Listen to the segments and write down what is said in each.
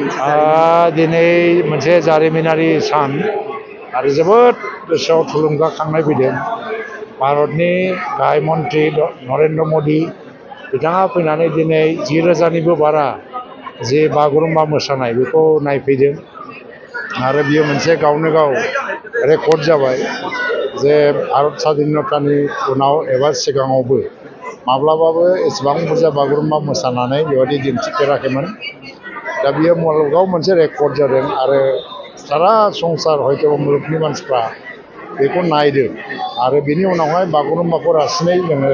दिनै मोनसे जारिमिनारि सान आरो जोबोद गोसोआव थुलुंगाखांनाय फैदों। भारतनि गाहाय मन्त्रि नरेन्द्र मदि बिथाङा फैनानै दिनै 10,000निबो बारा जे बागुरुम्बा मोसानाय बेखौ नायफैदों आरो बियो मोनसे गावनो गाव रेकर्ड जाबाय जे भारत स्वाधीनतानि उनाव एबा सिगाङावबो माब्लाबाबो एसेबां बुरजा बागुरुम्बा मोसानानै बेबायदि दिन्थिफेराखैमोन। दा बियो मुलुगाव मोनसे रेकर्ड जादों आरो सारा संसार हयथ' मुलुगनि मानसिफ्रा बेखौ नायदों आरो बिनि उनावहाय बागुरुम्बाखौ रासिनै जोङो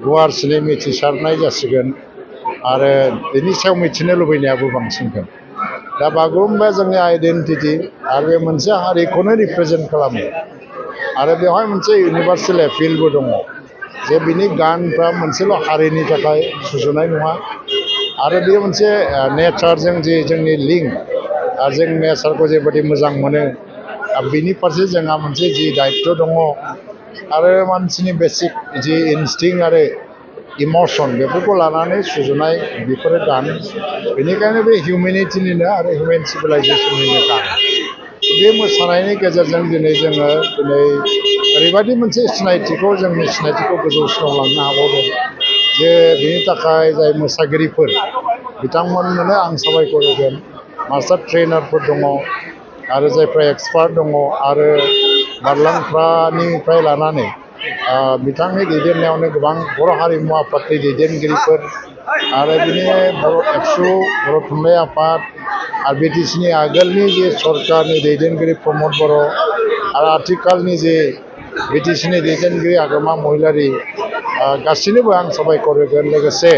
गुवारसिनै मिथिसारनाय जासिगोन आरो बेनि सायाव मिथिनो लुबैनायाबो बांसिनगोन। दा बागुरुम्बाया जोंनि आइडेन्टिटि आरो बे मोनसे हारिखौनो रिप्रेजेन्ट खालामो आरो बेवहाय मोनसे इउनिभार्सेल एपिलबो दङ जे बिनि गानफ्रा मोनसेल' हारिनि थाखाय सुजुनाय नङा आरो बेयो मोनसे नेचारजों जे जोंनि लिंक जों नेचारखौ जेबायदि मोजां मोनो बिनि फारसे जोंहा मोनसे जि दायित्व दङ आरो मानसिनि बेसिक जि इनस्टिंक्ट आरो इमसन बेफोरखौ लानानै सुजुनाय बेफोरो गान। बेनिखायनो बे हिउमेनिटिनिनो आरो हिउमेन सिभिलाइजेसननिनो गान। बे मोसानायनि गेजेरजों दिनै जोङो ओरैबायदि मोनसे सिनायथिखौ जोंनि सिनायथिखौ गोजौसिनाव लांनो हाबावदों जे बेनि थाखाय जाय मोसागिरिफोर बिथांमोननो आं साबायखर होगोन। मास्टार ट्रेनारफोर दङ आरो जायफ्रा एक्सपार्ट दङ आरो बारलांफानिफ्राय लानानै बिथांनि दैदेननायावनो गोबां बर' हारिमु आफादनि दैदेनगिरिफोर आरो बिनि बर' एबसु बर' थुनलाइ आफाद आरो बिटिसिनि आगोलनि जे सरकारनि दैदेनगिरि प्रमद बर' आरो आथिखालनि जे बिटिसिनि दैदेनगिरि आगोमा महिलारि गासैनोबो आं साबायखर होगोन। लोगोसे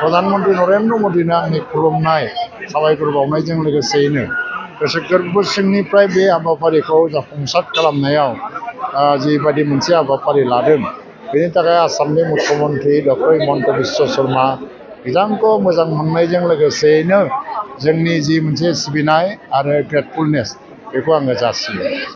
प्रधान मन्त्रि नरेन्द्र मदिनो आंनि खुलुमनाय साबायखर बावनायजों लोगोसेयैनो गोसो गोरबो सिंनिफ्राय बे हाबाफारिखौ जाफुंसार खालामनायाव जिबायदि मोनसे हाबाफारि लादों बेनि थाखाय आसामनि मुख्यमन्त्रि डक्टर हिमन्त बिश्व शर्मा बिथांखौ मोजां मोननायजों लोगोसेयैनो जोंनि जि मोनसे सिबिनाय आरो ग्रेटफुलनेस बेखौ आङो जासियो।